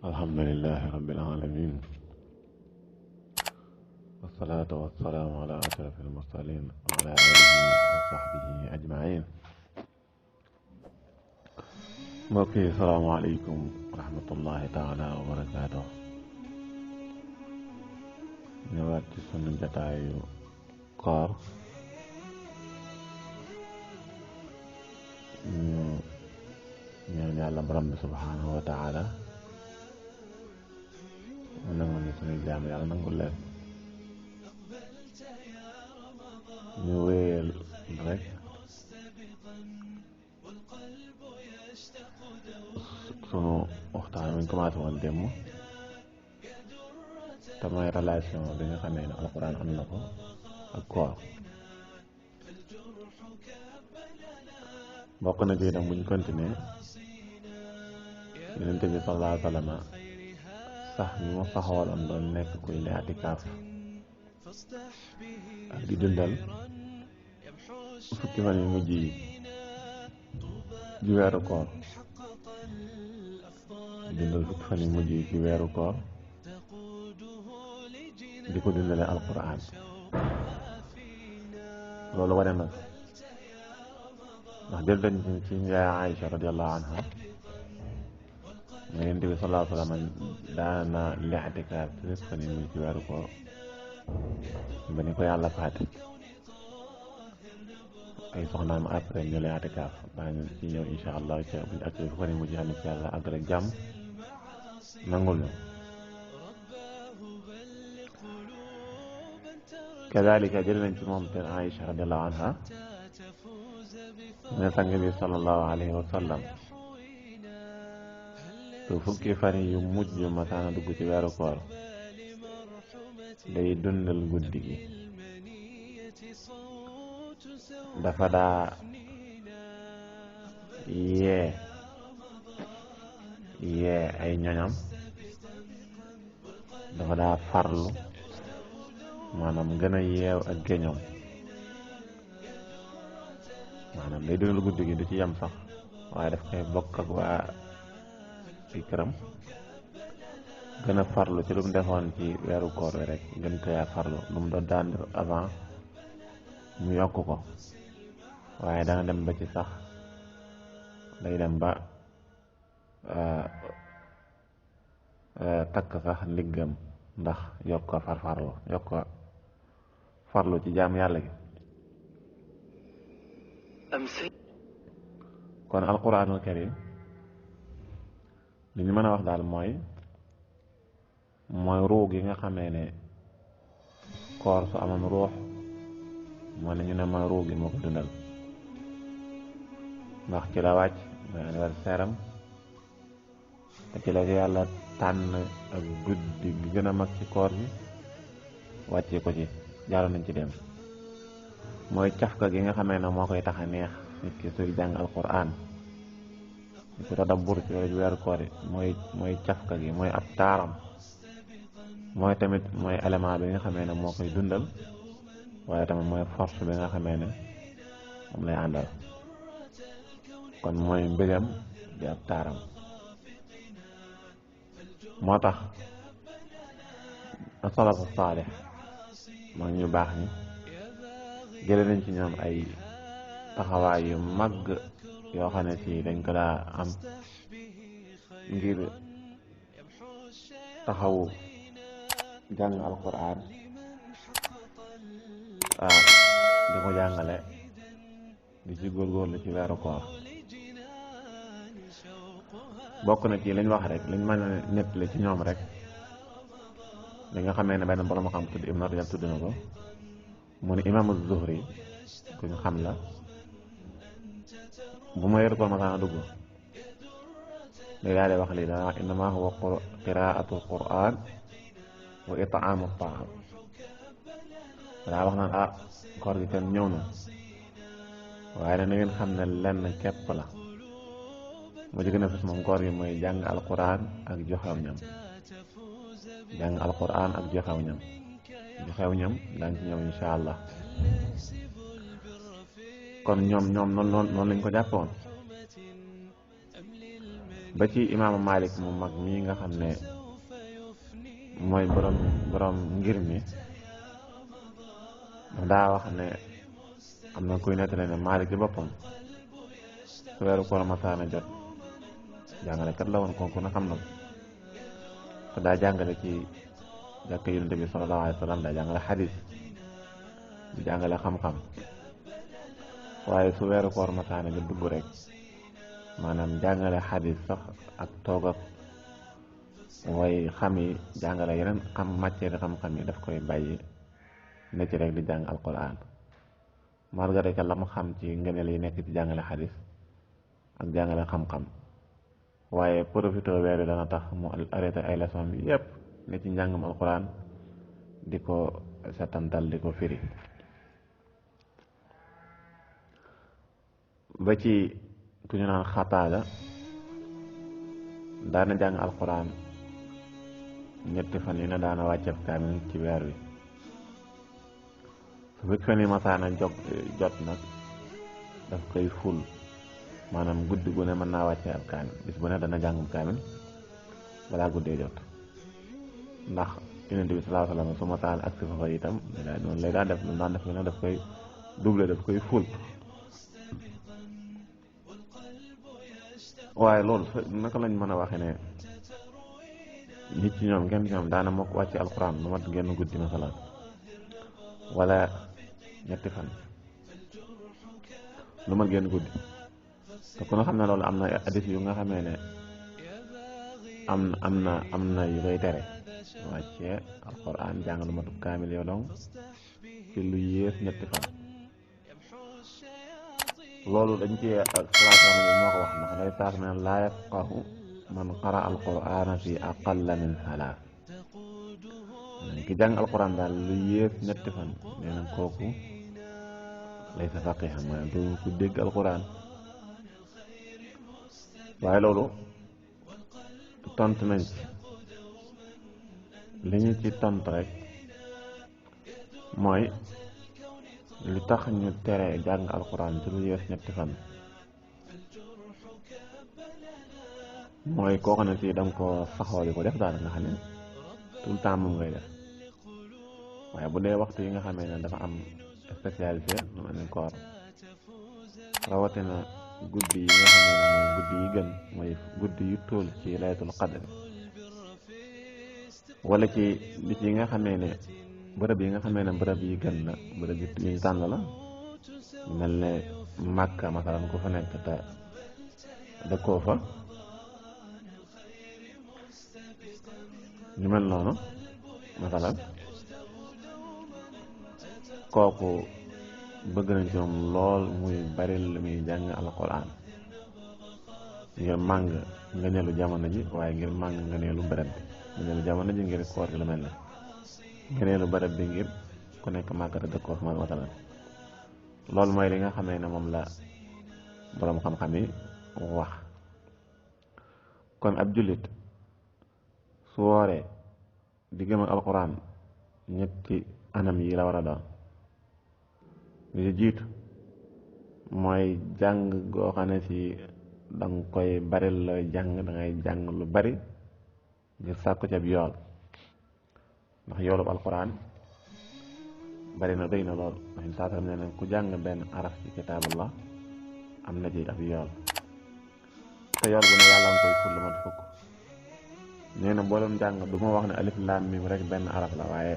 alhamdulillahi rabbil alamin wassalatu wassalamu ala ashrafil mursalin wa ala alihi wa sahbihi ajmain. mbokk yi salaamu aleykum wa rahmatullahi taala wa barakaatuh. ñëwaat ci sunu jataayu koor ñu ñaan yàlla borom bi subhanahu wa taala mu nangul ñu suñuy jaam yàlla nangul leen. ñu wéyal rek sunu waxtaan wi ñu commencé woon démb te mooy relation bi nga xamee ne alquran am na ko ak koor. bokk na ci nag buñ continuer yonent bi sallallahu alayhi wa sallam sax ñu mu saxooloon doon nekk kuy ne atikaaf ak di dundal fukki fan yu mujj yi ci weeru koor dundal fukki fan yu mujj yi ci weeru koor di ko dundale alquran. loolu wane na ndax jël dañ ci yaay Aïcha radiyallahu anha Yonent bi sallallahu alayhi wa sallam daana li i'tikaaf ci fukki fan yu mujj ci weeru koor ba ni ko yàlla faate ay soxnaam après ñu lay i'tikaaf daañu ci ñëw insha allah ca buñu ak fu ko ni mujj xam ne ci yàlla ak rek jàmm nangul ñu. kadalika jël nañ ci moom te Aïcha radiallahu anha ne sang bi sallallahu alayhi wa sallam su fukki fan yu mujj masaana dugg ci weeru koor day dundal guddi gi, dafa daa yee ay ñoñam, dafa daa farlu maanaam gën a yeew ak géñoom, maanaam day dundal guddi gi du ci yem sax waaye daf koy bokk ak waa ci këram, gën a farlu ci lu mu defoon ci weeru koor wi rek gën koy farlu lu mu doon daan def avant mu yokk ko, waaye dana dem ba ci sax day dem ba takk sax ndiggam ndax yokk ko farlu ci jaam yàlla gi. kon alquranul karim li ñu mën a wax daal mooy ruux gi nga xamee ne koor su amoon ruux moo ne ñu ne mooy ruux gi moo ko dundal, ndax ci la wàcc mooy anniversaire am te ci la yàlla tànn ak guddi gi gën a mag ci koor gi wàcce ko ci jaaroon nañ ci dem. mooy cafka gi nga xamee ne moo koy tax a neex nit ki suy jàng alquran di ko tadabbur ci weeru koor yi mooy cafka gi, mooy ab taaram, mooy tamit mooy élément bi nga xamee ne moo koy dundal, waaye tamit mooy force bi nga xamee ne moom lay àndal. kon mooy mbégam di ab taaram. moo tax asalafu saalix mooy ñu baax ñi jële nañ ci ñoom ay taxawaay yu màgg yoo xam ne si dañ ko daa am ngir taxawu jàng alquran di ko jàngale di ci góorgóorlu ci weeru koor. bokk na ci lañ wax rek lañ mën a nettali ci ñoom rek li nga xamee ne benn borom xam tudd Ibn Rajab tudd na ko, mu ne imaamu Zuhri ku ñu xam la, bu ma weeru koor masaana dugg day daal di wax lii dana wax innama huwa qiraatu alquran wa itaamu taam. daa wax naan koor gi kenn ñëw na waaye na ngeen xam ne lenn képp la, mu ci gën a fës moom koor gi mooy jàng alquran ak joxew ñam, jàng alquran ak joxew ñam daañ ci ñëw insha allah. kon ñoom noonu lañ ko jàppoon. ba ci imaamu Malik mu mag mii nga xam ne mooy borom ngir mi daa wax ne am na kuy nettali ne Malik ci boppam su weeru koor masaana jot jàngalekat la woon kooku na xam na te daa jàngale ci jàkka Yonent bi sallallahu alayhi wa sallam daa jàngale xadis di jàngale xam-xam waaye su weeru koor masaana nga dugg rek maanaam jàngale xadis sax ak toog ak way xam yi jàngale yeneen matière xam-xam yi daf koy bàyyi ne ci rek di jàng alquran malgré que la mu xam ci ngëneel yi nekk ci jàngale xadis ak jàngale xam-xam waaye profité weer bi dana tax mu arrêté ay leçon bi yépp ne ci njàngam alquran di ko setantal di ko firi ba ci ku ñu naan Xataada daana jàng alquran ñetti fan yi ne daana wàcceb kaamil ci weer wi su fekk fan yi masaana jot nag daf koy ful maanaam guddi gu ne mën naa wàcce ab kaamil bis bu ne dana jàngum kaamil balaa guddee jot ndax Yonent bi sallallahu alayhi wa sallam su masaan ak si fa itam noonu lay daan def lu daan def lu ne daf koy double daf koy ful waaye loolu naka lañ mën a waxe ne nit ci ñoom kenn ci ñoom daana moo ko wàcce alquran lu mat genn guddi masalan wala ñetti fan lu mat genn guddi te ku nga xam ne loolu am na hadis yu nga xamee ne am na yu koy tere wàccee alquran jàng lu matub kaamil yow donc ci lu yées ñetti fan loolu dañ ci salaatam yi moo ko wax ndax lay taas ne laa yafqahu man qara alqurana fi aqalla min salaas ki jàng alquran daal lu yées ñetti fan nee na kooku lay sa faqiha maanaam du ku dégg alquran waaye loolu tontu nañ ci li ñu ci tontu rek mooy li tax ñu tere jàng alquran ci lu yees ñetti fan mooy koo xam ne si danga ko saxoo di ko def daal nga xam ne tout le temps moom ngay def waaye bu dee waxtu yi nga xamee ne dafa am spécialité lu mel ne koor rawatina guddi yi nga xamee ne mooy guddi yi gën mooy guddi yu toll ci laylatul qadr wala ci bis yi nga xamee ne bërëb yi nga xamee ne bërëb yi gën la bërëb yi ñu tànn la mel ne Màkka masalan ku fa nekk te dëkkoo fa ñu mel noonu masalan kooku bëgg nañ ci moom lool muy bari lu muy jàng alquran ngir màng ngëneelu jamono ji waaye ngir màng ngëneelu bërëb bi ngëneelu jamono ji ngir koor gi lu mel ne ngëneelu bërëb bi ngir ku nekk Màkka te dëkkoo fa masalan loolu mooy li nga xamee ne moom la boroom xam-xam yi wax kon ab jullit su wooree diggam ak alquran ñetti anam yi la war a doon li ci jiitu mooy jàng goo xam ne si danga koy bari looy jàng dangay jàng lu bari ngir sàkku ca bi yool ndax yoolub alquran bari na doy na lool ndax saa tam ne ku jàng benn araf ci kitaabullah am na ci ab yool te yool bu ne yàlla nga koy ful lu mat fukk nee na boo doon jàng du ma wax ne alif laam mim rek benn araf la waaye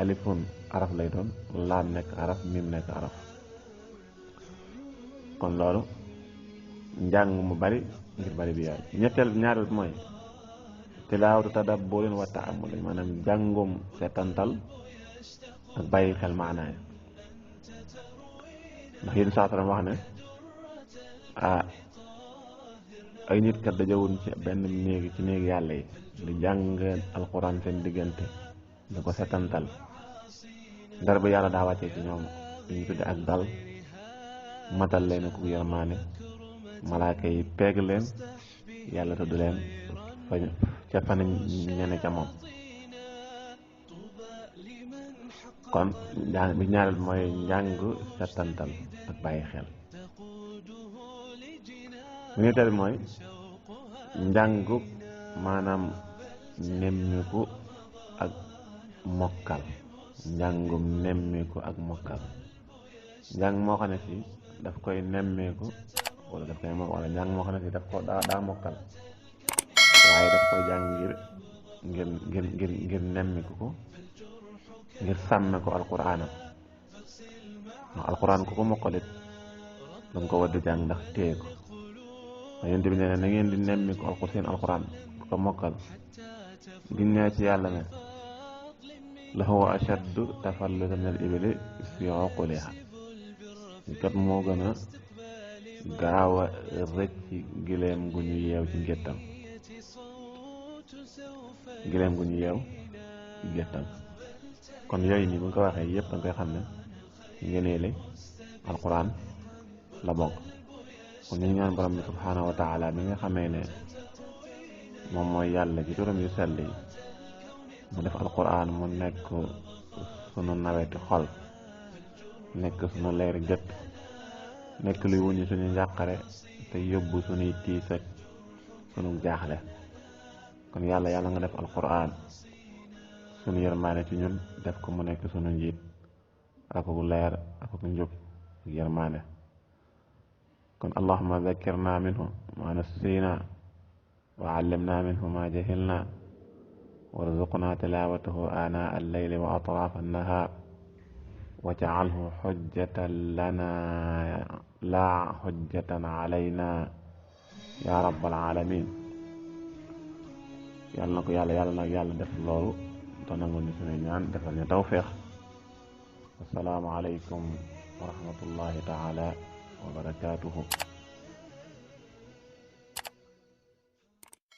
alifun araf lay doon laam nekk araf mim nekk araf kon loolu njàng mu bari ngir bari bi yool ñaareel mooy tilaawatu tadabburin wa ta'ammul maanaam jàngum setantal ak bàyyi xel maanaay ndax yéen saataram wax ne ay nit kat dajawuñ ci benn néegi ci néegi yàlla yi di jàng alxuraan seen diggante di ko setantal dara ba yàlla daa wàccee ci ñoom li ñu tudde ak dal matal leen ak yërmaane malaaka yi peeg leen yàlla tudd leen ca fan ñene ca moom kon bi ñaareel mooy njàng setantal ak bàyyi xel bu ñetteel mooy njàngu maanaam nemmiku ak mokkal njàngum nemmiku ak mokkal njàng moo xam ne si daf koy nemmiku wala daf koy wala njàng moo xam ne si daf ko daa mokkal waaye daf koy jàng ngir nemmiku ko ngir sàmme ko alquraanam ndax alquraan ku ko mokkalit danga ko war di jàng ndax téye ko yonent bi nee na ngeen di nemmiku seen alquraan ku ko mokkal giñ naa ci yàlla ne la huwa ashaddu tafallutan min al ibli fi uquliha kat moo gën a gaaw a rëcc gileem gu ñu yeew ci géttam kon yooyu nii bu nga ko waxee yëpp da nga koy xam ne ngeneele alquran la bokk kon ñu ñaan borom bi subhaanahu wa taala bi nga xamee ne moom mooy yàlla ci turam yu sell yi mu def alquran mu nekk sunu naweti xol nekk sunu leeri gët nekk luy wuñu suñu njàqare te yóbbu suñuy tiis ak sunu jaaxle kon yàlla nga def alquran sunu yërmaane ci ñun def ko mu nekk sunu njiit ak ku leer ak ku njub ak yërmaane kon allahumma dhakkirna minhu ma nasina wa allimna minhu ma jahilna warzuqna tilawatahu ana al-layli wa atrafa an-nahar waj'alhu hujjatan lana la hujjatan alayna ya rabbal alamin yàlla na ko yàlla def loolu te nangul ñu suñu ñaan defal ñu tawfiq assalaamu alaykum wa rahmatullahi taala wa barakatuhu